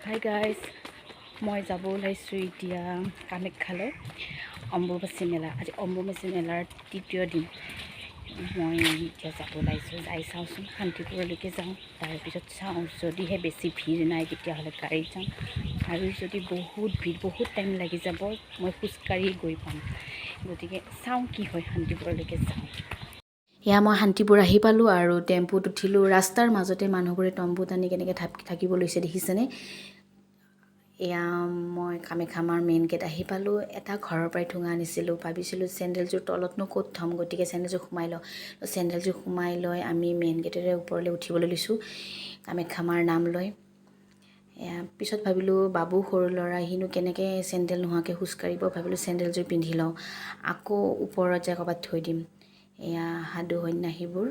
Hi guys, মই যাব ওলাইছোঁ এতিয়া কামাখ্যালৈ। অম্বুবাচী মেলা, আজি অম্বুবাচী মেলাৰ তৃতীয় দিন। মই এতিয়া যাব ওলাইছোঁ। যাই চাওঁচোন, শান্তিপুৰলৈকে যাওঁ। তাৰপিছত চাওঁ, যদিহে বেছি ভিৰ নাই তেতিয়াহ'লে গাড়ীত যাম আৰু যদি বহুত ভিৰ, বহুত টাইম লাগি যাব, মই খোজকাঢ়ি গৈ পাম। গতিকে চাওঁ কি হয়, শান্তিপুৰলৈকে যাওঁ। এয়া মই শান্তিপুৰ আহি পালোঁ আৰু টেম্পুত উঠিলোঁ। ৰাস্তাৰ মাজতে মানুহবোৰে তম্বু টানি কেনেকৈ থাকিব লৈছে দেখিছেনে? এয়া মই কামাখ্যা মাৰ মেইন গেট আহি পালোঁ। এটা ঘৰৰ পৰাই ঠোঙা আনিছিলোঁ। ভাবিছিলোঁ চেণ্ডেলযোৰ তলতনো ক'ত থ'ম, গতিকে চেণ্ডেলযোৰ সোমাই লওঁ। চেণ্ডেলযোৰ সোমাই লৈ আমি মেইন গেটেৰে ওপৰলৈ উঠিবলৈ লৈছোঁ কামাখ্যা মাৰ নাম লৈ। এয়া পিছত ভাবিলোঁ, বাবু সৰু ল'ৰা, সিনো কেনেকৈ চেণ্ডেল নোহোৱাকৈ খোজকাঢ়িব? ভাবিলোঁ চেণ্ডেলযোৰ পিন্ধি লওঁ, আকৌ ওপৰত যাই ক'ৰবাত থৈ দিম। এয়া সাধু সন্যাসীবোৰ।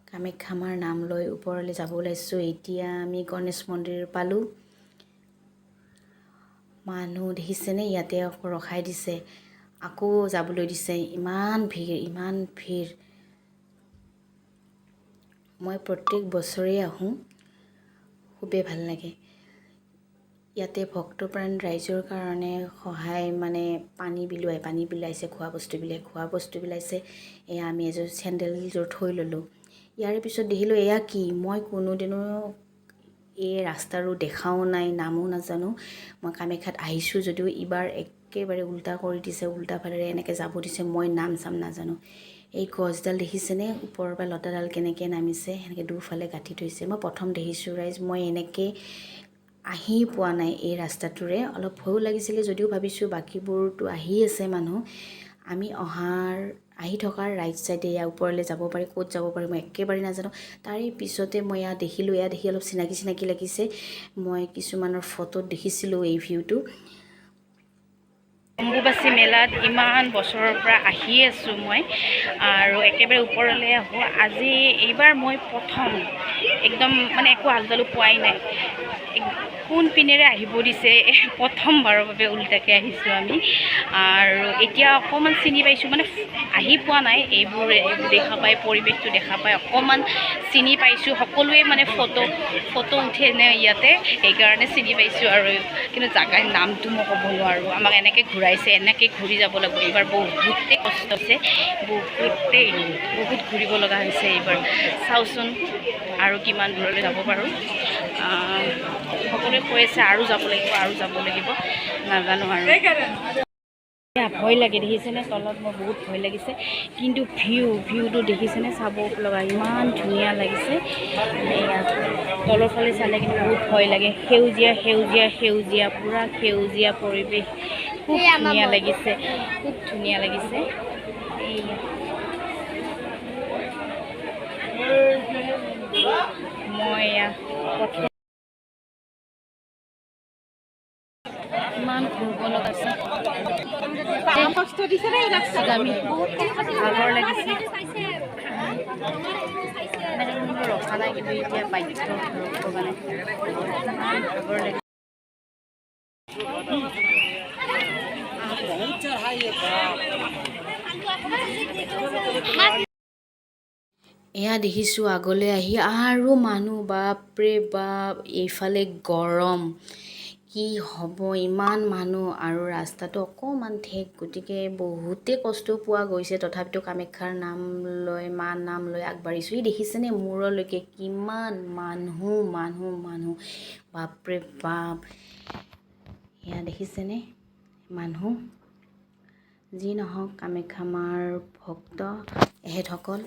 কামাখ্যা মাৰ নাম লৈ ওপৰলৈ যাব ওলাইছোঁ। এতিয়া আমি গণেশ মন্দিৰ পালোঁ। মানুহ দেখিছেনে? ইয়াতে আকৌ ৰখাই দিছে, আকৌ যাবলৈ দিছে। ইমান ভিৰ, ইমান ভিৰ। মই প্ৰত্যেক বছৰেই আহোঁ, খুবেই ভাল লাগে। ইয়াতে ভক্তপ্ৰাণ ৰাইজৰ কাৰণে সহায়, মানে পানী বিলোৱাই, পানী বিলাইছে, খোৱা বস্তু বিলাই, খোৱা বস্তু বিলাইছে। এয়া আমি এযোৰ চেণ্ডেলযোৰ থৈ ল'লোঁ। ইয়াৰে পিছত দেখিলোঁ, এয়া কি? মই কোনোদিনো এই ৰাস্তাৰো দেখাও নাই, নামো নাজানো। মই কামাখ্যাত আহিছোঁ যদিও এইবাৰ একেবাৰে উল্টা কৰি দিছে, উল্টা ফালেৰে এনেকৈ যাব দিছে। মই নাম চাম নাজানো। এই গছডাল দেখিছেনে? ওপৰৰ পৰা লতাডাল কেনেকৈ নামিছে, সেনেকৈ দুফালে গাঁঠি থৈছে। মই প্ৰথম দেখিছোঁ ৰাইজ, মই এনেকৈ আহি পোৱা নাই এই ৰাস্তাটোৰে। অলপ ভয়ো লাগিছিলে যদিও ভাবিছোঁ বাকীবোৰতো আহি আছে মানুহ। আমি আহি থকাৰ ৰাইট ছাইডে ইয়াৰ ওপৰলৈ যাব পাৰি। ক'ত যাব পাৰি মই একেবাৰে নাজানো। তাৰে পিছতে মই ইয়াত দেখিলোঁ, এয়া দেখি অলপ চিনাকি চিনাকি লাগিছে। মই কিছুমানৰ ফটোত দেখিছিলোঁ এই ভিউটো। অম্বুবাচী মেলাত ইমান বছৰৰ পৰা আহি আছোঁ মই আৰু একেবাৰে ওপৰলৈ আহোঁ। আজি এইবাৰ মই প্ৰথম একদম মানে একো আলজালো পোৱাই নাই, কোন পিনেৰে আহিব দিছে। প্ৰথমবাৰৰ বাবে উল্টাকৈ আহিছোঁ আমি আৰু এতিয়া অকণমান চিনি পাইছোঁ। মানে আহি পোৱা নাই, এইবোৰ দেখা পাই, পৰিৱেশটো দেখা পাই অকণমান চিনি পাইছোঁ। সকলোৱে মানে ফটো ফটো উঠে নে ইয়াতে, সেইকাৰণে চিনি পাইছোঁ আৰু। কিন্তু জাগাৰ নামটো মই ক'ব নোৱাৰোঁ। আমাক এনেকৈ ঘূৰাইছে, এনেকৈ ঘূৰি যাব লাগিব। এইবাৰ বহুতেই কষ্ট হৈছে, বহুতেই বহুত ঘূৰিব লগা হৈছে এইবাৰ। চাওঁচোন আৰু কিমান দূৰলৈ যাব পাৰোঁ। সকলোৱে কৈ আছে আৰু যাব লাগিব, আৰু যাব লাগিব, নাজানো আৰু। ভয় লাগে, দেখিছেনে? তলত মোৰ বহুত ভয় লাগিছে। কিন্তু ভিউটো দেখিছেনে? চাব লগা, ইমান ধুনীয়া লাগিছে। এয়া তলৰ ফালে চালে কিন্তু বহুত ভয় লাগে। সেউজীয়া সেউজীয়া সেউজীয়া, পূৰা সেউজীয়া পৰিৱেশ, খুব ধুনীয়া লাগিছে, খুব ধুনীয়া লাগিছে। এইয়া মই এয়া প্ৰথম ইমান ঘূৰিব লগা আছে। আমি ভাগৰ লাগিছে, এনেকৈ কোনো ৰখা নাই, কিন্তু এতিয়া বাধ্য ৰখিব কাৰণে। ইমান ভাগৰ লাগিছে। এয়া দেখিছোঁ আগলৈ আহি আৰু মানুহ, বাপৰে বাপ! এইফালে গৰম, কি হ'ব, ইমান মানুহ আৰু ৰাস্তাটো অকণমান ঠেক, গতিকে বহুতেই কষ্ট পোৱা গৈছে। তথাপিতো কামাখ্যাৰ নাম লৈ, মা নাম লৈ আগবাঢ়িছোঁ। ই দেখিছেনে মূৰলৈকে কিমান মানুহ, মানুহ, মানুহ, বাপৰে বাপ! এয়া দেখিছেনে মানুহ? যি নহওক, কামাখ্যা মাৰ ভক্ত এহেঁতসকল।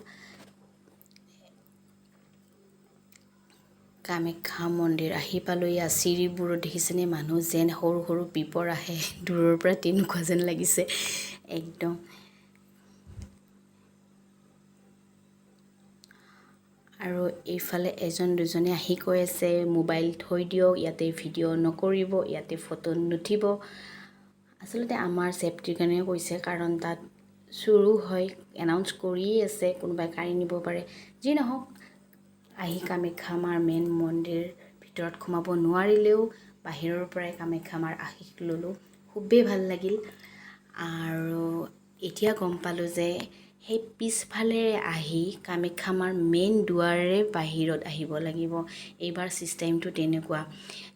কামাখ্যা মন্দিৰ আহি পালোঁ। ইয়াৰ চিৰিবোৰত দেখিছেনে মানুহ, যেন সৰু সৰু পিপৰ আহে দূৰৰ পৰা, তেনেকুৱা যেন লাগিছে একদম। আৰু এইফালে এজন দুজনে আহি কৈ আছে, মোবাইল থৈ দিয়ক ইয়াতে, ভিডিঅ' নকৰিব ইয়াতে, ফটো নুঠিব। আচলতে আমাৰ ছেফটিৰ কাৰণে কৈছে, কাৰণ তাত চুৰো হয়, এনাউন্স কৰিয়ে আছে, কোনোবাই কাঢ়ি নিব পাৰে। যি নহওক, আহি কামাখ্যা মাৰ মেইন মন্দিৰ ভিতৰত সোমাব নোৱাৰিলেও বাহিৰৰ পৰাই কামাখ্যা মাৰ আশীষ ল'লোঁ, খুবেই ভাল লাগিল। আৰু এতিয়া গম পালোঁ যে সেই পিছফালেৰে আহি কামাখ্যা মাৰ মেইন দুৱাৰেৰে বাহিৰত আহিব লাগিব। এইবাৰ ছিষ্টেমটো তেনেকুৱা।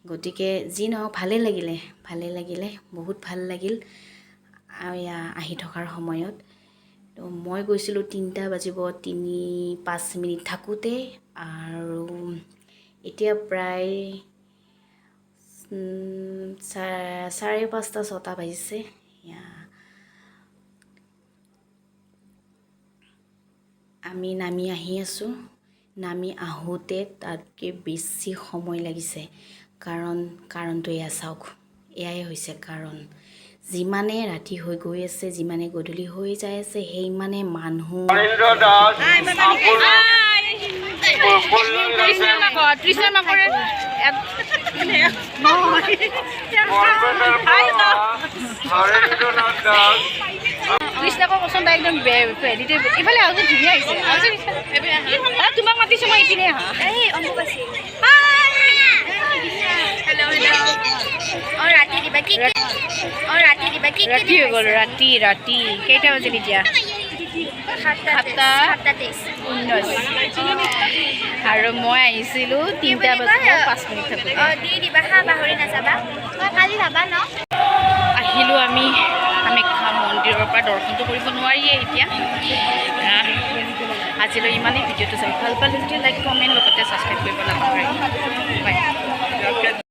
গতিকে যি নহওক, ভালেই লাগিলে, ভালেই লাগিলে, বহুত ভাল লাগিল এয়া আহি থকাৰ সময়ত। তো মই গৈছিলোঁ 3টা বাজিব 3-5 মিনিট থাকোঁতে আৰু এতিয়া প্ৰায় 5:30, 6টা বাজিছে। এয়া আমি নামি আহি আছোঁ। নামি আহোঁতে তাতকৈ বেছি সময় লাগিছে। কাৰণটো এয়া চাওক, এয়াই হৈছে কাৰণ। যিমানে ৰাতি হৈ গৈ আছে, যিমানে গধূলি হৈ যাই আছে, সেইমানে মানুহ। দাস আপোনাৰ তৃষ্ণাৰ মাকৰে। বৰপেটাৰ পৰা হৰেন্দ্ৰনাথ দাস। কৃষ্ণাকো কচোন, তাই একদম হেৰিতে ইফালে আহোঁ, ধুনীয়া আহিছে। তোমাক মাতিছোঁ মই, ইপিনে আহা। এই অম্বুবাচী। হেল্ল' হেল্ল', অঁ ৰাতি দিবা কি কি? অঁ ৰাতি দিবা কি কি? ৰাতি হৈ গ'ল, ৰাতি। ৰাতি কেইটা বাজিল এতিয়া? 7টা। 7টা 7টা 23। 19। আৰু মই আহিছিলোঁ 3টা বাজিব 5 মিনিট থাকোঁতে। অঁ, দি দিবা হা, পাহৰি নাযাবা। কালি যাবা ন? আহিলোঁ আমি কামাখ্যা মন্দিৰৰ পৰা। দৰ্শনটো কৰিব নোৱাৰিয়ে এতিয়া। আজিলৈ ইমানেই। ভিডিঅ'টো চাই ভাল পালে যদি লাইক, কমেণ্ট, লগতে ছাবস্ক্ৰাইব কৰিব নাপাহৰিব। বাই।